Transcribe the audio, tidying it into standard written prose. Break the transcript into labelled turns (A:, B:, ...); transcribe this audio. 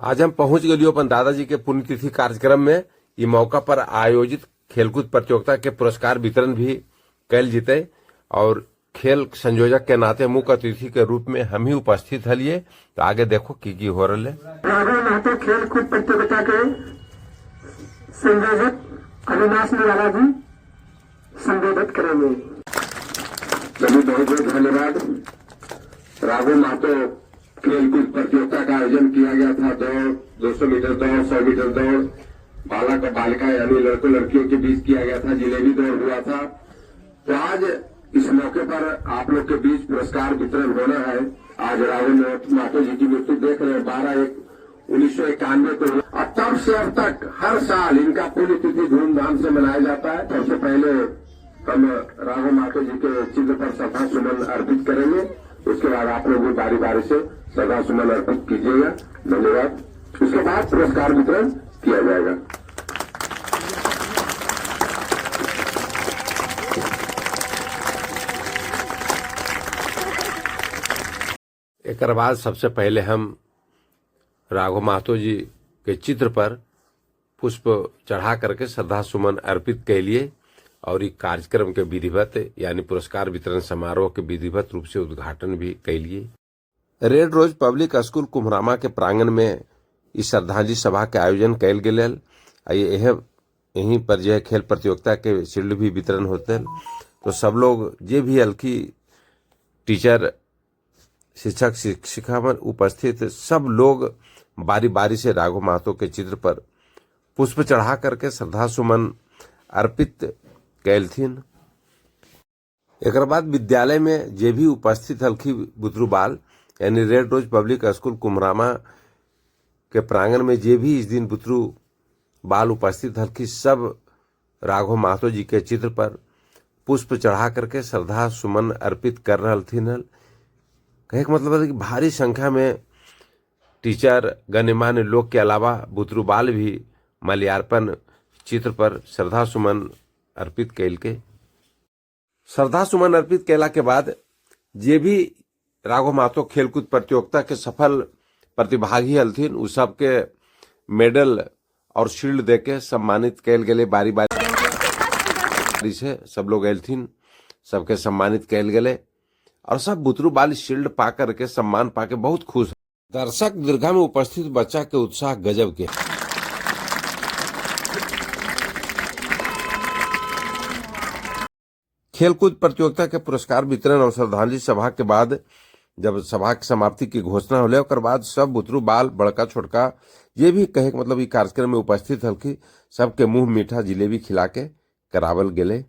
A: आज हम पहुंच गए अपन दादाजी के पुण्यतिथि कार्यक्रम में। ई मौका पर आयोजित खेलकूद प्रतियोगिता के पुरस्कार वितरण भी कैल जीते और खेल संयोजक के नाते मुख्य अतिथि के रूप में हम ही उपस्थित हलिए। तो आगे देखो की की हो रहा है।
B: राघव महतो खेलकूद प्रतियोगिता के संयोजक अविनाश निराला जी संबोधित करेंगे।
C: चलिए, बहुत बहुत धन्यवाद। राघव महतो खेलकूद प्रतियोगिता का आयोजन किया गया था। दौड़, 200 मीटर दौड़, 100 मीटर दौड़, बालक और बालिका यानी लड़कों लड़कियों के बीच किया गया था। जिलेबी दौड़ हुआ था। तो आज इस मौके पर आप लोग के बीच पुरस्कार वितरण होना है। आज राघव महतो जी की मृत्यु देख रहे हैं 12/1/1991 को, और तब से अब तक हर साल इनका पुण्यतिथि धूमधाम से मनाया जाता है। सबसे पहले हम राघव महतो जी के चित्र पर श्रद्धा सुमन अर्पित करेंगे। उसके बाद आप लोग भी बारी बारी से श्रद्धा सुमन अर्पित कीजिएगा। धन्यवाद। उसके बाद पुरस्कार वितरण किया जाएगा।
A: एक बाद सबसे पहले हम राघव महतो जी के चित्र पर पुष्प चढ़ा करके श्रद्धा सुमन अर्पित कैलिए और ई कार्यक्रम के विधिवत यानी पुरस्कार वितरण समारोह के विधिवत रूप से उद्घाटन भी कैलिए। रेड रोज पब्लिक स्कूल कुम्हरामा के प्रांगण में इस श्रद्धांजलि सभा के आयोजन कैल गेल। यहीं पर जो है खेल प्रतियोगिता के शील्ड भी वितरण होते। तो सब लोग जे भी हल्की टीचर, शिक्षक, शिक्षिका मन उपस्थित सब लोग बारी बारी से राघव महतो के चित्र पर पुष्प चढ़ा करके श्रद्धा सुमन अर्पित कैलथिन। एक बाद विद्यालय में जे भी उपस्थित हलखी बुतरू बाल यानी रेड रोज पब्लिक स्कूल कुम्हरामा के प्रांगण में जे भी इस दिन बुतरू बाल उपस्थित हलखी सब राघव महतो जी के चित्र पर पुष्प चढ़ा करके श्रद्धा सुमन अर्पित कर रहलथिन हल। कहे के मतलब है कि भारी संख्या में टीचर, गण्यमान्य लोग के अलावा बुतरू बाल भी माल्यार्पण चित्र पर श्रद्धा सुमन अर्पित कैल के। श्रद्धा सुमन अर्पित कैला के बाद जे भी राघव महतो खेलकूद प्रतियोगिता के सफल प्रतिभागी हलथिन उ सबके मेडल और शील्ड दे के सम्मानित कैल गेले। बारी बारी से सब लोग एलथिन, सबके सम्मानित कैल गेले और सब बुतरू बाल शील्ड पा करके सम्मान पाके बहुत खुश। दर्शक दीर्घा में उपस्थित बच्चा के उत्साह गजब के। खेलकूद प्रतियोगिता के पुरस्कार वितरण और श्रद्धांजलि सभा के बाद जब सभा के समाप्ति की घोषणा होले, ओकर बाद सब बुतरू बाल, बड़का छोटका ये भी कहे के मतलब ई कार्यक्रम में उपस्थित हलखी सबके मुंह मीठा जिलेबी खिला के करावल गेले।